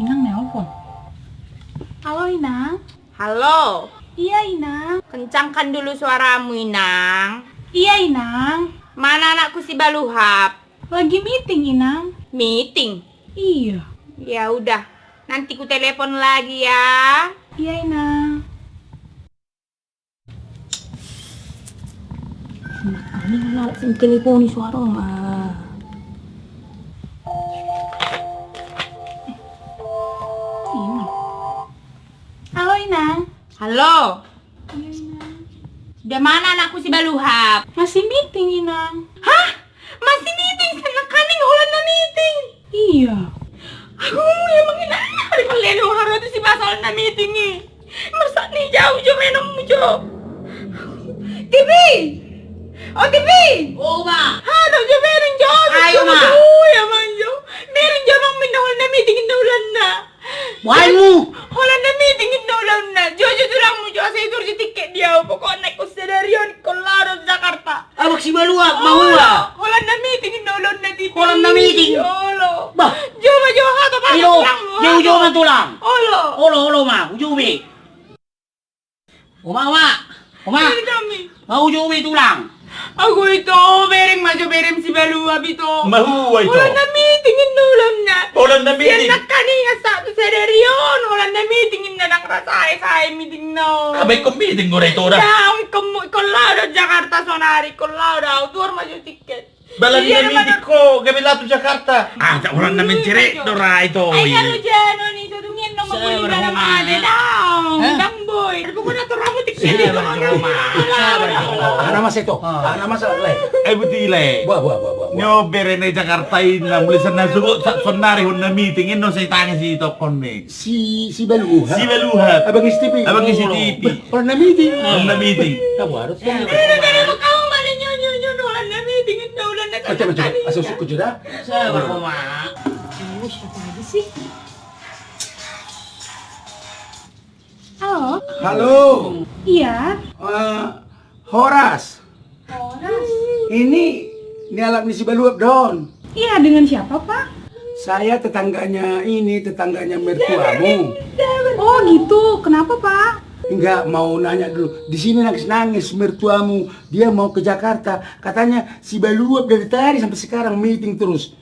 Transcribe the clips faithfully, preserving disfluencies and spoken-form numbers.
Inang nelpon. Halo, Inang. Halo. Iya, Inang. Kencangkan dulu suaramu, Inang. Iya, Inang. Mana anakku si Baluhap? Lagi meeting, Inang. Meeting? Iya. Ya udah, nanti ku telepon lagi ya. Iya, Inang. Ini ngalap sing telepon ni suara, ah. Inang. Halo, Inang. Halo. Iya, Inang. Udah mana anakku si Baluhap? Masih meeting, Inang. Hah? Masih meeting? Sian nangkaning holan na meeting? Iya. Aduh, emang inang, ada kalian yang harus si Bas holan na meeting i. Masa ni jauh jo menemu jo. Tipi. Oh, Tipi. Oh, Ma. Hado jo bereng jo. Ayo, Ma. Aduh, ya, man jo. Bereng jo, emang minta holan na meeting, inna holan na. Boha ahu? Holan na meeting, inna holan na. Jo, jo, tulangmu jo, asa iutur jo tiket di ahu. Pokokna ingkon sadari on ingkon laho do Jakarta. Abang si Baluhap, olo, mahua. Holan na meeting, inna holan na, Tipi. Holan na meeting. Olo. Bah. Jo ma, jo, hata, hata, ilo, tulangmu, jo, jo ma, tulang. Olo. Olo, olo, Ma, uju be. Oma, Oma. Oma. Ini kami. Mau jo be, tulang. Ago ito, bereng ma jo, bereng si Baluhap ito. Mahua ito? Holan na meeting, inna holan na. Holan na meeting. Sian nangkaning asa tu sadari on holan na meeting, inna, ndang ra sae-sae meeting na on. Aba ingkon meeting do ra ito da. Ndang, ingkon mu, ingkon laho do Jakarta sonari, ingkon laho do ahu, tuor ma jo tiket. Bala dia na meeting ho, gabe laho tu Jakarta. Ah, tak, holan na meeting do ra ito. Ai, kalau jano ni, so dungian nama boli dalam ate dong. Hah? Dang boy. Ada pokokna tu ramu tiket. Sabar, Oma. Sabar, Oma. Aha nama sa ito? Aha nama sa, Le? Eh, buti, Le. Buah, buah, buah, buah, buah. Nyo bereng na Jakarta, inna, mulai sian na sugo, sa-, sonari holan na meeting, inna, sai tangi si tokon ni. Si, si Baluhap. Si Baluhap. Abang S T P. Abang S T P. Bah, holan na meeting. Holan na meeting. Na boha do? Holan na meeting, inna holan na. Macam, macam. Asa usuk ko jo da. Sabar, Oma. Aduh, siapa lagi sih? Halo. Halo. Iya. Eh, horas. Horas. Ini nialap ni si Baluhap do on. Iya, dengan siapa, Pak? Saya tetangganya ini, tetangganya mertuamu. Oh, gitu. Kenapa, Pak? Enggak, mau nanya dulu. Di sini nangis-nangis mertuamu. Dia mau ke Jakarta. Katanya si Baluhap dari tadi sampai sekarang meeting terus.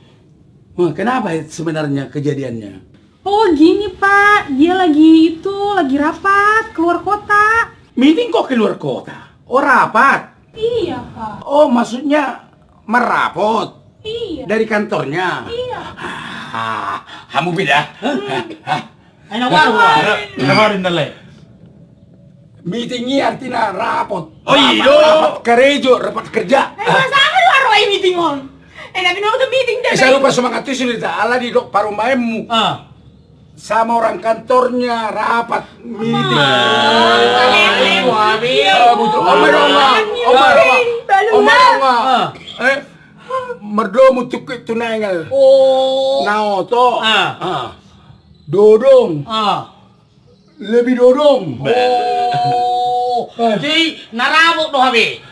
Wah, kenapa sebenarnya kejadiannya? Oh, gini, Pak. Dia lagi itu, lagi rapat, keluar kota. Meeting kok keluar kota? Oh, rapat? Iya, Pak. Oh, maksudnya merapot? Iya. Dari kantornya? Iya. Ah, hamu beda? Hah? Hah? Ayo, na baru, Pak. Ayo, na baru, na, Le. Meeting i artina rapot. Oh, iyo. Rapat, rapat karejo, rapat kerja. Eh, masa aha do aro i meeting on? Eh, tapi no tu meeting dah. Eh, saya lupa semangat tu sudah, ala didok parumaenmu. Ah. Sama orang kantornya rapat meeting. Ah, iya. Ah, betul. Oma, Oma. Oma, Oma. Oma, Oma. Ah. Eh, merdomu tukik tunengel. Oh. Nao to. Ah. Ah. Dodong. Ah. Lebih dodong. Oh. Eh. Jadi, na rapot do hape.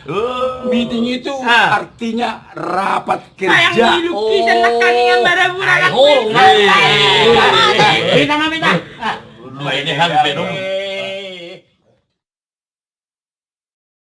Meeting itu artinya rapat kerja. Sayang, di lukisan nangkaning, marabur anak. Oh, beta ma, beta. Ah. Dua ini hape, no.